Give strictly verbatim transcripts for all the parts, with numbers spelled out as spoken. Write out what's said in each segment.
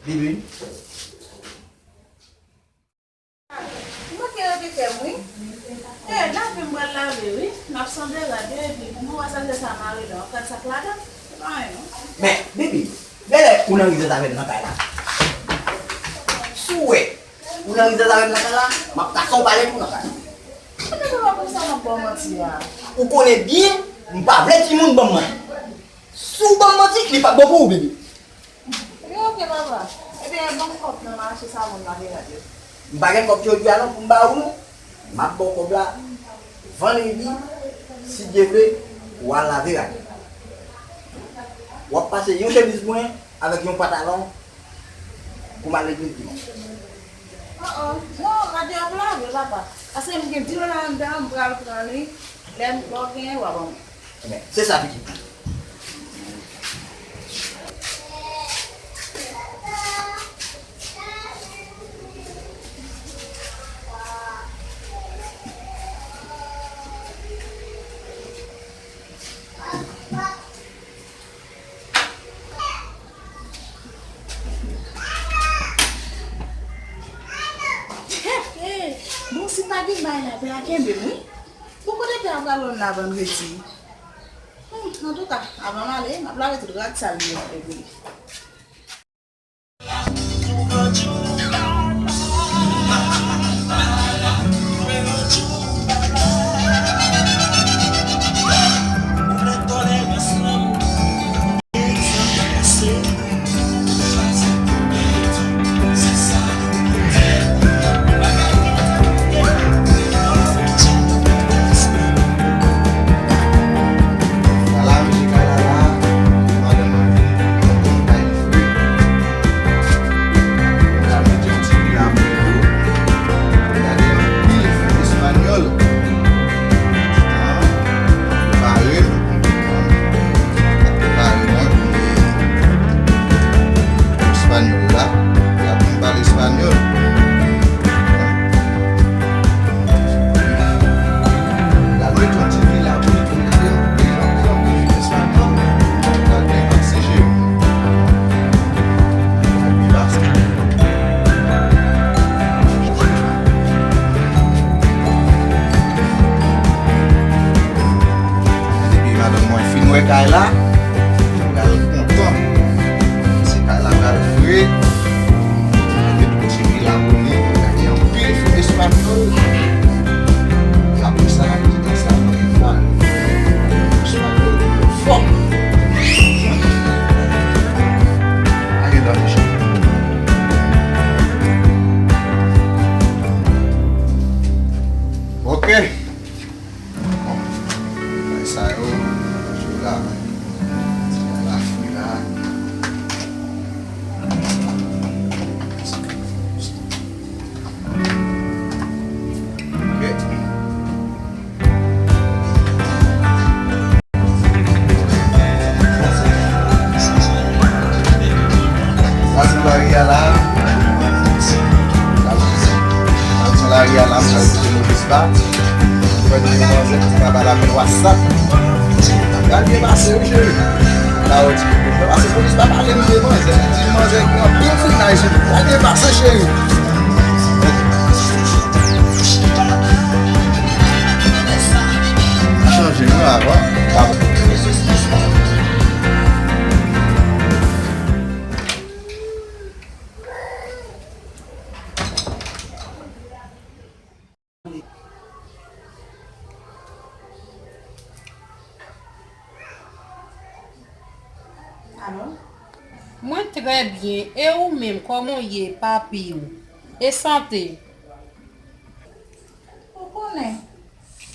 Bibi. M manke repete m wi. E, lave m pral lave wi. M ap sanble rad yo epi pou m wè sa se sa mare la. W ap gad sa k ladan. Se pa anyen non. Men, Bibi, genlè ou nan rizèz avè m nan kay la. Si w wè ou nan rizèz avè m nan kay la, m ap kase w pale tou nan kay la. Ebyen, se pa pou sa m ap ba w manti a. Ou konnen byen, m pa vle timoun ban m manti. Si w ban m manti, li p ap bon pou ou, Bibi. Ebyen, oke, papa. Ebyen, ban m kòb nan mache savon m lave rad yo. M pa gen kòb jodi a non pou m ba ou non. M ap ba w kòb la vandredi, si Dye vle, w al lave rad yo. W ap pase yon chemiz mwen avèk yon pantalon pou m al legliz dimanch. Oh, oh. Non, rad yo ap lave, papa. Paske m gen dlo la anndan, m pral pran li. Lè m, lè w genyen, w a ban mwen. Ebyen, se sa pitit mwen. Bon, si pa gen bay la, pè a kenbe m, wi. Bon, kote pè a pral wè m la vandredi? Hmm, antouka, avan m ale, m ap lave tout rad sal li yo pou li. Gade anpil fim espanyòl. Prepare m. Prepare mwen pou espanyòl la. L ap vin pale espanyòl. L al mete yon ti vilaj pou li, pou li ede m, pou li ede m, pou li ede m, pou li ede m. L al depanse cheri. Depi madanm mwen fin wè kay la, l al kontan. Se kay la pral fre. Mete tout ti vila pou li. Gade anpil fim espanyòl. Apre sa, l ap kite sa nan fim espanyòl. Fò. Ale dòmi, cheri. Ok. Bon, bagay sa yo, jwe la, ti bagay la fri la. Ok. Al sou lari a la. Al sou lari a la, m pral koute Moris Ba. Fè de manzè ki pa pale apèl WhatsApp. Pral byen pase wi, cheri. La, ou di, pase Moris Ba pale m de manzè. Li di manzè gen anpil frinay sou li. Pral byen pase, cheri. Chanje non avan. Alo? Mwen trè byen, e ou menm, kòman w ye, papi w? E sante? Ou konnen,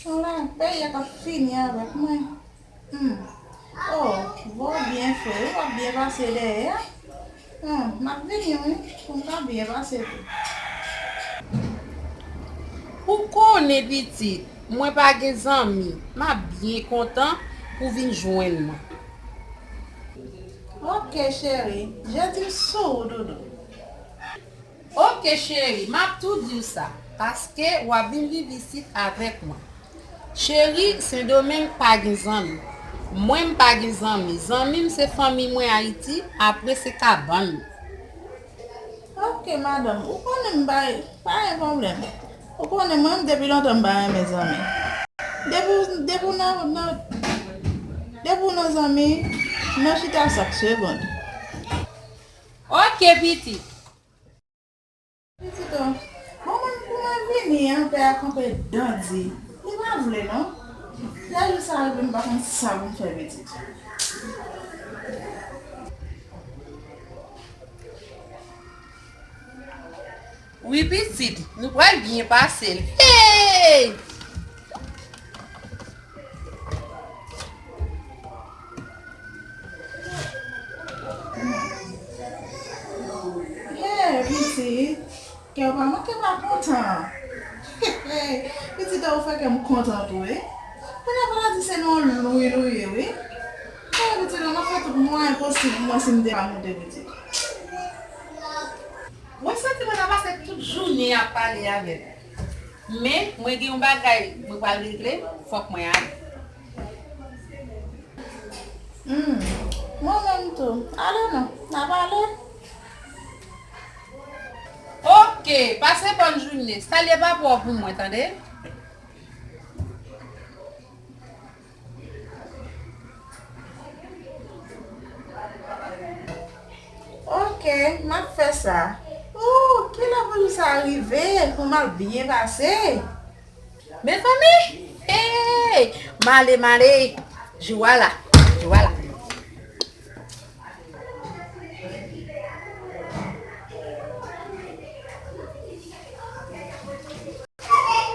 ala, peyi a k ap fini avèk mwen. Hmm. Oh, bon, byen fè, ou ap byen pase dèyè a? Hmm, m ap vini wi, pou m ka byen pase tou. Ou konnen pitit, mwen pa gen zanmi, m ap byen kontan pou w vin jwenn mwen. Ok cheri, je di sou ou doudou. Ok cheri, m ap tou di w sa, paske w ap vin viv isit avèk mwen. Cheri, Sendomeng pa gen zanmi. Mwen m pa gen zanmi. Zanmi m se fanmi mwen Ayiti, apre se kabann mwen. Ok, madanm, ou konnen m pa, pa gen pwoblèm. Ou konnen mwen, depi lontan m pa renmen zanmi. Depi, depi w nan, nan, depi w nan zanmi, nan chita sak segonn. Ok, pitit. Pitit o, bon, mwen, pou mwen vini an, pè a kanpe dan di. Li pa vle, non. Lè jou sa rive, m pa konn sa pou m fè, pitit. Wi, pitit, nou pral byen pase l. Hey! Hey, pitit, kè w pa manke pa kontan. Pitit, ou fè kè m kontan tou, wi. Kounye a, fò ta di se nan lwi nou ye, wi. Hey, pitit, m ap fè tout mwayen posib pou mwen si m te pa moute, pitit. Mwen santi mwen ta pase tout jounen ap pale avè l. Men, mwen gen yon bagay mwen pral regle, fòk mwen ale. Hmm, mwen menm tou. Ale non, n a pale. Ok, pase bòn jounen. Salye papa w pou mwen, tande? Ok, m ap fè sa. Ooh, kilè pou jou sa rive pou m al byen pase? Mezanmi, hey, m ale, m ale. Jou a la, jou a la. Hey!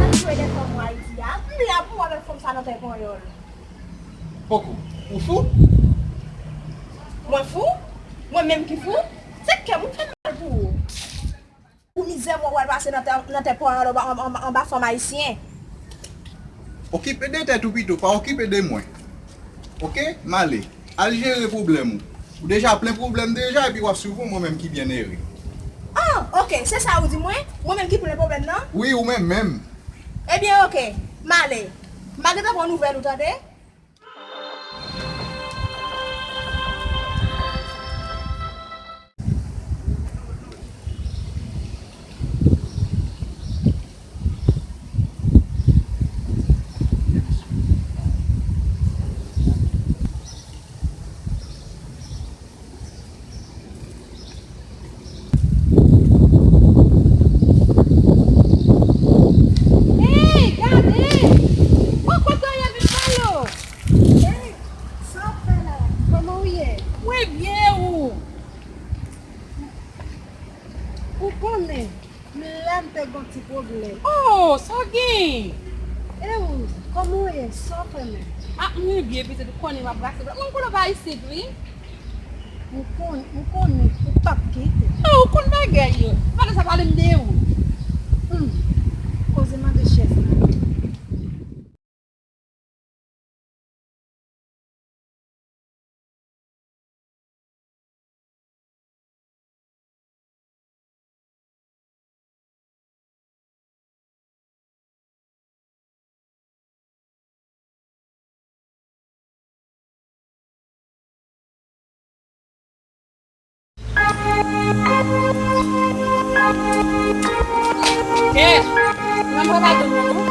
Sa w deja jwe de fanm ou Ayiti a? M la pou w avèk fanm sa nan tè panyòl. Poko, ou fou? Mwen fou? Mwen menm ki fou? Se kè m fè mal pou ou. Pou mizè mwen w al pase nan tè, nan tè panyòl anba, anba, anba, anba fanm ayisyen. Okipe de tèt ou pito, pa okipe de mwen. Oke? M ale. Al jere pwoblèm ou. Ou deja plen pwoblèm deja, epi w ap swiv mwen, mwen menm ki byen ere. Ah, oke, se sa ou di mwen? Mwen menm ki plen pwoblèm nan? Wi, ou menm menm. Ebyen, oke, m ale. M a gentan pran nouvèl ou, tande? Hey, gade! O, kote w ye, Mifalo? Hey, sa w ap fè la? Kòman w ye? Mwen byen, e ou? Ou konnen, m la m te gon ti pwoblèm. Oh, sa w gen? E ou, kòman w ye? Sa w fè menm? Ah, mwen byen, pitit, ou konnen m ap brase bra. Mwen konnen w pa isit, wi. M konn, m konnen, ou p ap kite. Ah, ou konn bagay yo. Pale sa, pale m de ou. Hmm. Koze mande chèz la. Eh, nan travay tout moun, non?